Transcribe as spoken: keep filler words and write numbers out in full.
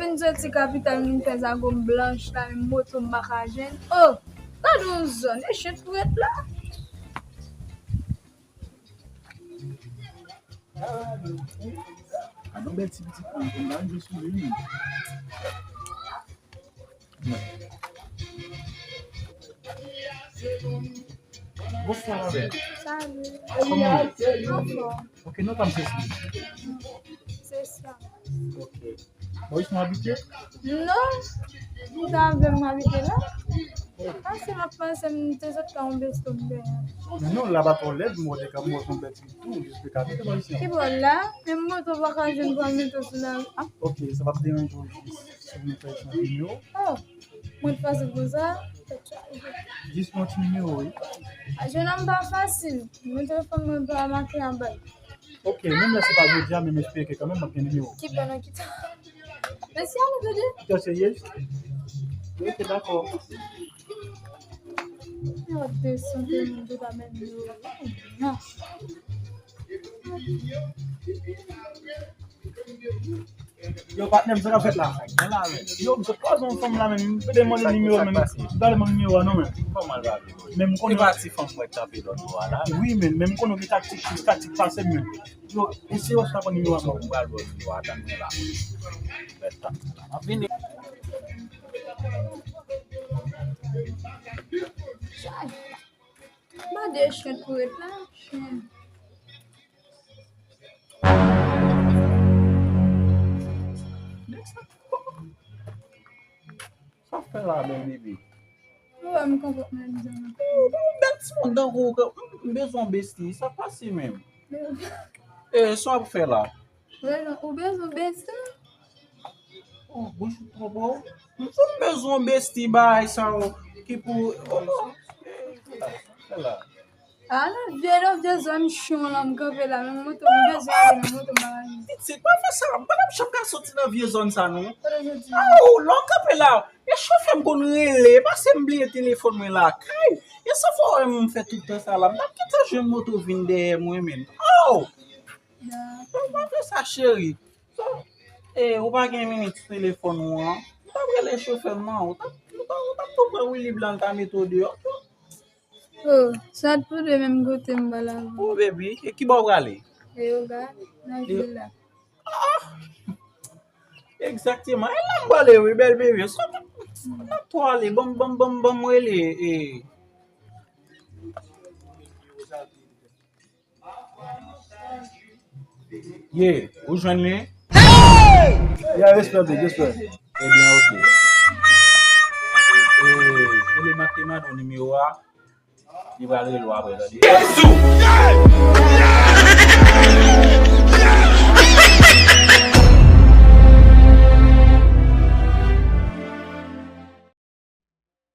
Vin soti kapital, vin fè zago m blanch la, menm moto m pa ka jwenn. Oh, gade yon zòn, e chen pou ret la. Gade yon bèl ti pitit, m pa jwe sou li. Bonswa, ma belle. Salut. Kòman w ye? Anfòm. Ok, non pa m Cecily. Se sa. Ok. Bò isit nou abite? Non. Ou ta vle m abite la? Paske m ap panse m te sot ka yon besto m genyen. Men non, la pa twò lèd, m wè te ka m wè son bèl ti tou, jis te ka abite bò isit. Ki bò la? Men moto pa ka jwenn pou al mete sou la. Ah. Ok, sa p ap deranje w jis si nou fè echanj nimewo? Oh, mwen fasil konsa. Jis yon ti nimewo, wi. Ah, jwenn nonm pa fasil. Men telefòn mwen pa make anba l. Ok, menm lè se pa jodi a, men m espere ke kanmenm m ap gen nimewo. Ki bò nan ki tan? Mèsi a nou tou de. Ou serye? Ok, dakò. Yo desann moun ki pa menm yo. Non. Yo, patnè m, sa k ap fèt la? Yo, m sot kwaze yon fanm la, men m pede mande nimewo, men m pale mande nimewo a non, men. Kòman l va vin? Men m konnen. E pa ti fanm mwen k kanpe lòt bò a la? Wi, men, men m konnen w gen taktik, taktik pase m, men. Yo, eseye wè si w ka pran nimewo a, non. M pral ba w nimewo a, tann mwen la. Rèt tann mwen la. M ap vini. Chay. Mande chen pou ret la, chen. Nèg sa, sa fè la, bèl bebe? Ou wè m konpòtman m jan. Ou pa yon bèl timoun tankou w, m bezwen yon besti, sa pase menm. E, sa w ap fè la? Ou bezwen, ou bezwen besti? Oh, bouch ou twò bon. M bezwen yon besti bagay sa yo ki pou, oh, non. Ala vye, non, vye zòn chon la m kanpe la, men moto m bezwen ale nan moto m pa ka jwenn. Pitit, pa fè sa, m pa t ap janm ka soti nan vye zòn sa non. Kote w soti? Oh, lè w kanpe la, e chofè m konn rele, pase m bliye telefòn mwen lakay. E sa fè w wè m fè tout tan sa la, m t ap gentan jwenn moto vin dèyè mwen menm. Oh! Bon, pa fè sa, cheri. So, e, ou pa gen minit sou telefòn ou an? Ou t ap rele chofè m nan, ou t ap, ou t ap, ou t ap tou pran Willy Blanc, l ta mete w deyò. Oh, sa t pou de menm kote m ba la. Oh, baby, e ki bò w prale? E yo ga, nan vil la. Ah! Egzakteman, e la m prale, wi, bèl bebe. So, n ap tou ale, ban m, ban m, ban m, ban m rele, e. Ye, ou jwenn li? Hey! Ya, respè, big, respè. Ebyen, ok. E, rele Matemado nimewo a. Li pral rele w apre, tande. Jezi!